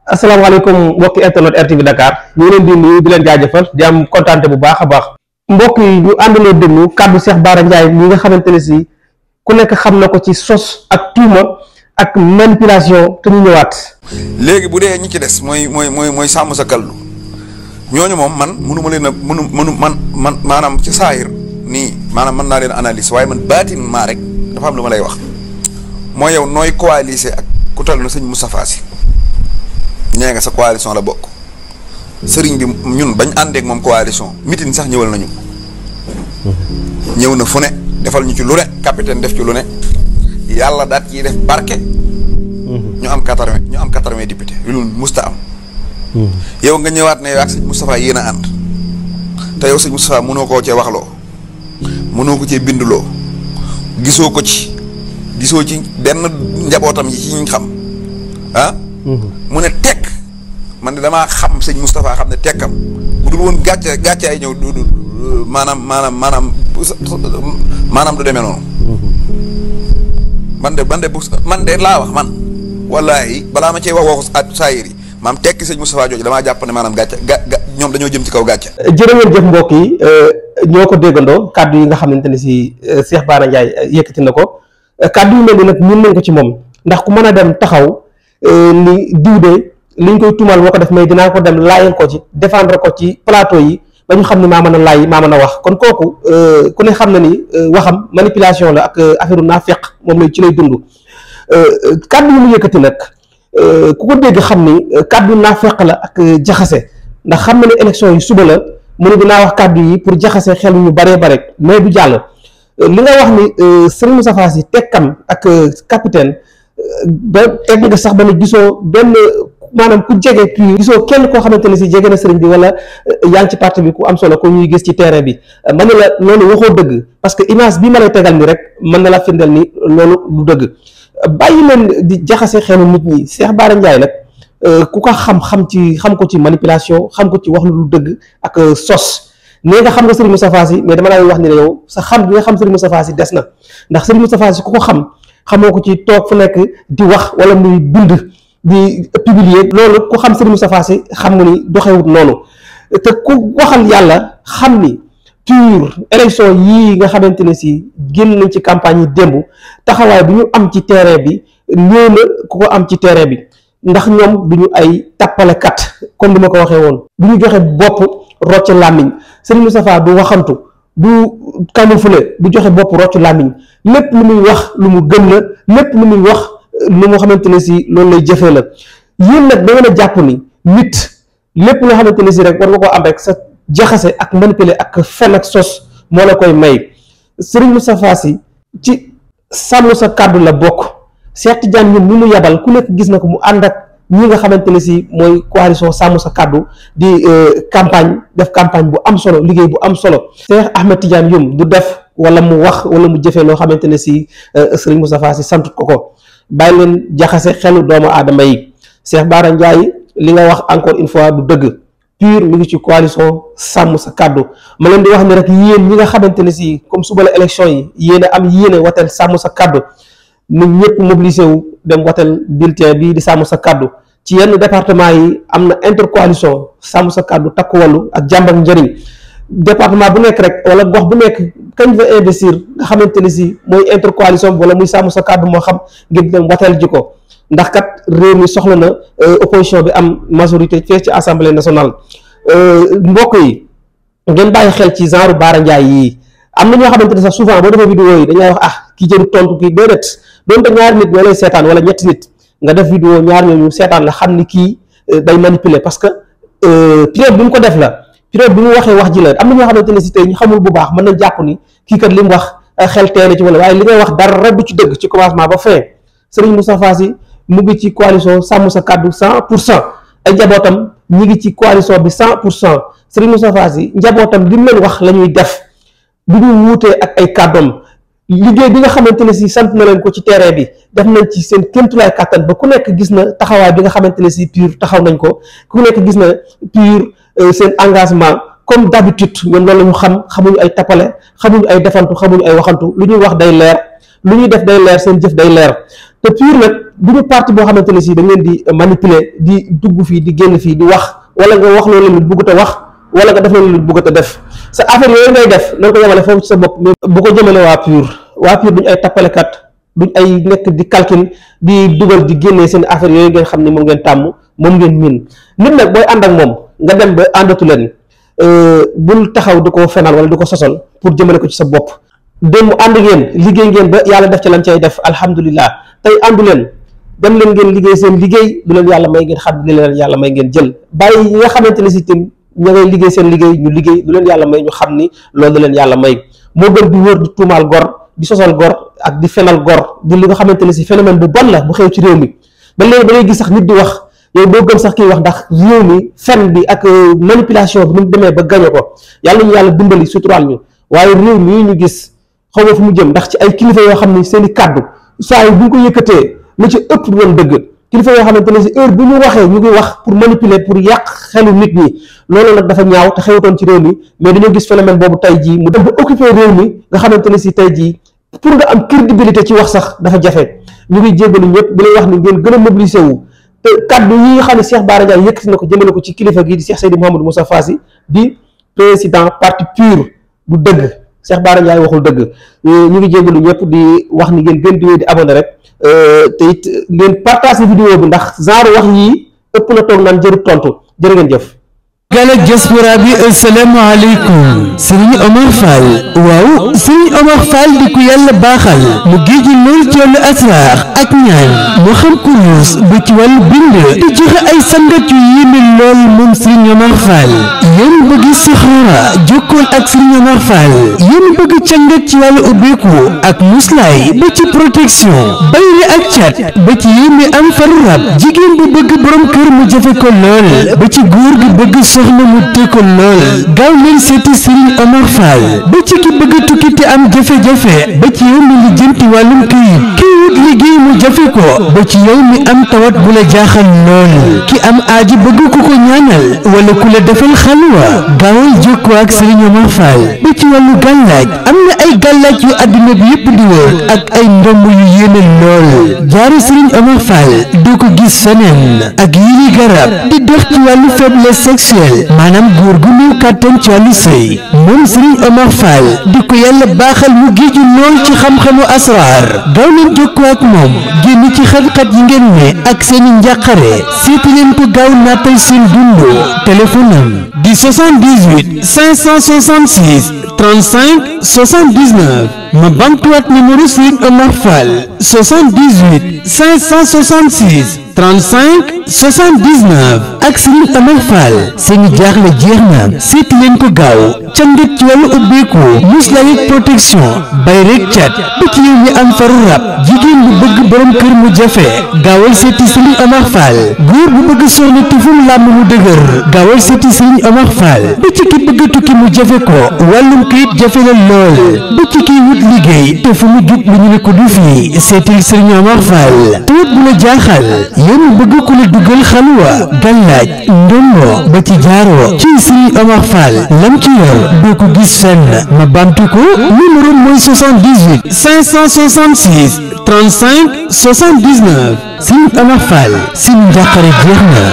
asalaamaaleykum mbokki internet RTV Dakar ñu ngi leen di nuyu di leen jaajëfal di am kontaante bu baax a baax mbokk yi ñu àndaloo déglu kàddu Cheikh Bara Ndiaye mi nga xamante ne si ku nekk xam na ko ci sos ak tuuma ak manipulation te ñu ñëwaat. léegi bu dee ñi ci des mooy sàmm sa kallu ñooñu moom man mënuma leen a mënu man maanaam ci saahir nii maanaam mën naa leen analyse waaye man baatin maa rek dafa am lu ma lay wax mooy yow nooy coaliser ak ku tal na sëñ Moustapha Sy nee nga sa coalition la bokk sëriñ bi ñun bañ àndeek moom coalition mitin sax ñëwal nañu ñëw na fu ne defal ñu ci lu ne capitaine def ci lu ne yàlla daat ciy def barke ñu am 80 député lu musta am yow nga ñëwaat ne yow ak sëñ Moustapha yéen a ànd te yow sëñ Moustapha mënoo koo cee waxloo mënoo ko cee binduloo gisoo ci benn njabootam yi ci ñu xam ah mu ne tekk man de damaa xam sëñ Moustapha xam ne tekkam bu dul woon gàcce ay ñëw du maanaam du demee noonu man de laa wax man wallaahi balaa ma cee wax waxu saayir yi maam tekki sëñ Moustapha jooju damaa jàpp ne maanaam gàcce ñoom dañoo jëm ci kaw gàcce. jërë ngeen jëf mbokk yi ñoo ko déggandoo kàddu yi nga xamante ne si Cheikh Bara Ndiaye yëkkati na ko kàddu yu mel ni nag ñun nañ ko ci moom ndax ku mën a dem taxaw ni diw de liñ koy tuumal moo ko def mais dinaa ko dem laayal ko ci défendre ko ci plateau yi ba ñu xam ne maa mën a laay maa mën a wax kon kooku ku ne xam na ni waxam manipulation la ak affaire naafeq moom lay ci lay dund kàddu yi mu yëkkati nag ku ko dégg xam ni kàddu naafeq la ak jaxase ndax xam na ne élection yi suba la mu ne dinaa wax kàddu yi pour jaxase xel ñu baree bare mais du jàll li nga wax ni Serigne Moustapha Sy tekkam ak capitaine ba egg nga sax ba ne gisoo benn maanaam ku jege puis gisoo kenn koo xamante ne si jege na sëriñ bi wala yaa ngi ci parti bi ku am solo ko ñuy gis ci terrain bi man na la loolu waxoo dëgg parce que image bi ma lay tegal ni rek mën na la firndeel ni loolu du dëgg bàyyi leen di jaxase xelu nit ñi Cheikh Bara Ndiaye nag ku ko xam ko ci manipulation xam ko ci wax lu dëgg ak sos nee nga xam nga Serigne Moustapha Sy mais dama lay wax ni ne yow sa xam bi nga xam Serigne Moustapha Sy des na ndax Serigne Moustapha Sy ku ko xamoo ko ci toog fu nekk di wax wala muy bind di publier loolu ku xam Serigne Moustapha Sy xam nga ni doxewut noonu te ku waxal yàlla xam ni pur élection yii nga xamante ne si génn nañ ci campagne yi démb taxawaay bi ñu am ci terrain bi néew na ku ko am ci terrain bi ndax ñoom du ñu ay tappalekat comme ni ma ko waxee woon du ñu joxe bopp rocc làmmiñ Serigne Moustapha du waxantu du camoufler du joxe bopp rocc làmmiñ lépp lu muy wax lu mu gëm la lépp lu muy wax lu mu xamante ne si loolu lay jëfee la yéen nag da ngeen a jàpp ni nit lépp nga xamante ne si rek war nga koo am rek sa jaxase ak manipuler ak fen ak sos moo la koy may Serigne Moustapha Sy ci sàmm sa kàddu la bokk Cheikh Tidiane ñun mu yabal ku nekk gis na ko mu ànd ak ñi nga xamante ne si mooy coalition sàmm sa kàddu di def campagne bu am solo liggéey bu am solo Cheikh Ahmed Tidiane Youm du def wala mu wax wala mu jëfee loo xamante ne si Serigne Moustapha Sy santut ko bàyyi leen jaxase xelu doomu aadama yi Cheikh Bara Ndiaye li nga wax encore une fois du dëgg pur mi ngi ci coalition sàmm sa kàddu ma leen di wax ne rek yéen ñi nga xamante ne si comme suba la élection yi yéen a am yéene wateel sàmm sa kàddu mu ñëpp mobilisé wu dem wateel bulletin bii di sàmm sa kàddu ci yenn département yi am na intercoalition sàmm sa kàddu takku wàllu ak jàmm ak njëriñ département bu nekk rek wala gox bu nekk kañ fa investir nga xamante ne si mooy intercoalition bi wala muy sàmm sa kàddu moo xam ngir dem wateel ji ko ndax kat réew mi soxla na opposition bi am majorité fee ci assemblée nationale mbokk yi ngeen bàyyi xel ci genre Bara Ndiaye yii am na ñoo xamante ne sax souvent boo defee vidéo yi dañuy wax kii jëru tontu kii déedéet doonte ñaari nit ñoo lay seetaan wala ñetti nit nga def vidéo ñaar ñooñu seetaan la xam ni kii day manipuler parce que période bi mu ko def la période bi mu waxee wax ji la am na ñoo xamante ne si tey ñu xamul bu baax mën na jàpp ni kii kat li mu wax xel tee na ci wala waaye li ngay wax dara du ci dëgg ci commencement ba fin Serigne Moustapha Sy mu ngi ci coalition sàmm sa kàddu 100% ay njabootam ñi ngi ci coalition bi 100% Serigne Moustapha Sy njabootam li mu leen wax la ñuy def du ñu wuutee ak ay kàddoom liggéey bi nga xamante ne si sant na leen ko ci terrain bi def nañ ci seen kéemtulaay kàttan ba ku nekk gis na taxawaay bi nga xamante ne si pur taxaw nañ ko ku nekk gis na pur seen engagement comme d'habitude ñoom loolu la ñu xamuñu ay tappale xamuñu ay defantu xamuñu ay waxantu lu ñuy wax day leer lu ñuy def day leer seen jëf day leer te pur nag du ñu parti boo xamante ne si da ngeen di manipuler di dugg fii di génn fii di wax wala nga wax loolu lu bëggut a wax wala nga def loolu lu bëggut a def sa affaire yooyu ngay def na nga ko yemale foofu ci sa bopp mais bu ko jëmale waa PUR duñ ay tappalekat duñ ay nekk di calcul di dugal di génnee seen affaire yooyu ngeen xam ne moom ngeen tàmm moom ngeen miin nit nag booy ànd ak moom nga dem ba àndatu leen bul taxaw di ko fenal wala di ko sosol pour jëmale ko ci sa bopp démb ànd ngeen liggéey ngeen ba yàlla def ci lan cay def alhamdulilah tey àndu leen dem leen ngeen liggéey seen liggéey lu leen yàlla may ngeen xam li leen yàlla may ngeen jël bàyyi ñi nga xamante ne si tim ña ngay liggéey seen liggéey ñu liggéey lu leen yàlla may ñu xam ni loolu leen yàlla may moo gën di wër di tuumaal gor di sosal gor ak di fenal gor di li nga xamante ne si phénomène bu bon la bu xew ci réew mi ba léegi da ngay gis sax nit di wax yow boo gëm sax kiy wax ndax réew mi fen bi ak manipulation bi nu mu demee ba gañe ko yàlla ñu yàlla dimbali suturaal ñu waaye réew mi ñu gis xaw ma fu mu jëm ndax ci ay kilifa yoo xam ne seen i kàddu saa yi bu ñu ko yëkkatee lu ci ëpp du doon dëgg kilifa yoo xamante ne si heure bu ñu waxee ñu ngi wax pour manipuler pour yàq xelu nit ñi loolu nag dafa ñaaw te xewutoon ci réew mi mais dañoo gis phénomène boobu tey jii mu dem ba occupé réew mi nga xamante ne si tey jii pour nga am crédibilité ci wax sax dafa jafe ñu ngi jéggalu ñëpp di lay wax ni ngeen gën a mobiliser wu te kaddu yi nga xam ne Cheikh Bara Ndiaye yëkkati na ko jëmale ko ci kilifa gi di Cheikh Seydi Mouhamadou Moussa Fassi di président parti PUR du dëgg Cheikh Bara Ndiaye waxul dëgg ñu ngi jéggalu ñëpp di wax ni ngeen gën di wéy di abonné rek te it ngeen partage vidéo bi ndax genre wax yii ëpp na toog naan jërut tontu jërë ngeen jëf. galak diaspora bi asalaamaaleykum sëriñ Omar Fall waaw sëriñ Omar Fall di ku yàlla baaxal mu géeju lool ci wàllu asraar ak ñaan moo xam kurus ba ci wàllu bind di joxe ay sangat yu yéeme lool moom sëriñ Omar Fall yéen bëgg sixaara jokkool ak sëriñ Omar Fall yéen bëgg cangat ci wàllu ubbeeku ak muslaay ba ci protection bayri ak cat ba ci yéeme am faru rab jigéen bu bëgg borom kër mu jafe ko lool ba ci góor gi bëgg soxna mu tëkko lool gaaw leen seeti Serigne Omar Fall ba ci ki bëgg tukki te am jafe-jafe ba ci yow mi li jënti wàllum këyit kii wut liggéey mu jafe ko ba ci yow mi am tawat bu la jaaxal lool ki am aaji bëgg ku ko ñaanal wala ku la defal xalwa gaawal jokkoo ak Serigne Omar Fall ba ci wàllu gàllaaj am na ay gàllaaj yu àdduna bi yépp di wër ak ay ndomb yu yéeme lool jaaru Serigne Omar Fall doo ko gis feneen ak yii garab di dox ci wàllu faiblesse sexuelle maanaam góor gu néew kàttan ci wàllu sëy moom Serigne Omar Fall di ko yàlla baaxal mu géeju lool ci xam-xamu asraar gaaw leen jokkoo ak moom génn ci xat-xat yi ngeen ne ak seeni njàqare seeti leen ko gaaw nattal seen dund téléphone am di 78 566 35 79 ma bamtuwaat numéro Serigne Omar Fall 78 566 35 79 ak Serigne Omar Fall seeni jaaxle jeex na seeti leen ko gaaw cangat ci wàllu ubbeeku muslaay ak protection bay rek cat ba ci yow mi am faru rab jigéen bu bëgg borom kër mu jafe gaawal seeti Serigne Omar Fall góor bu bëgg soxna tufum làmb mu dëgër gaawal seeti Serigne Omar Fall ba ci ki bëgg tukki mu jafe ko wàllum kayit jafe la lool ba ci kiy wut liggéey te fu mu jug lu ñu ne ko du fii seetil Serigne Omar Fall te wut bu la jaaxal yéen bëgg ku la dugal xalwa gàllaaj ndombo ba ci jaaroo ci Serigne Omar Fall lam ci yor doo ko gis fenn ma bamtu ko numéro mooy 78 566 35 79 Serigne Omar Fall seen njàqare jeex na